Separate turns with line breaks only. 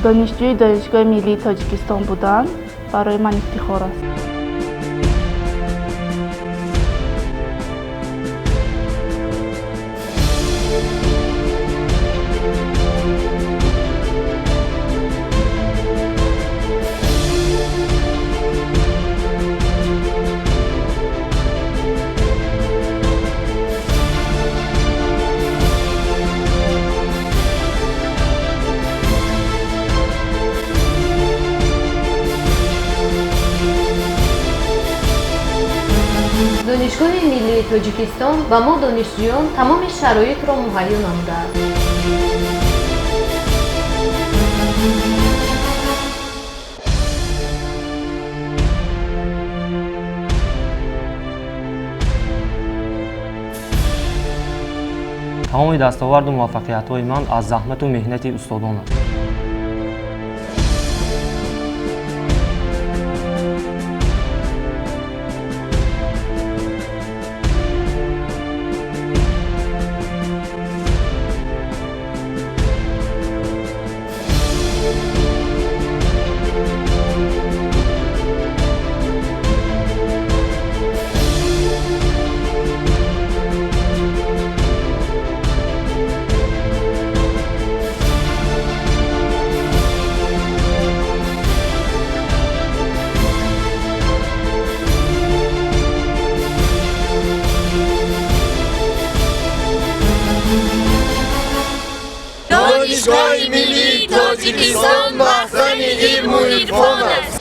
Донишҷӯи Донишгоҳи миллии Тоҷикистон будан барои ман ифтихор аст.
Донишгоҳи миллии Тоҷикистон ба мо донишҷӯён тамоми шароитро муҳайё намудааст.
Тамоми дастоварду муваффақиятҳои ман аз заҳмату меҳнати устодон аст.
Донишгоҳи миллии Тоҷикистон махзани илму ирфон аст.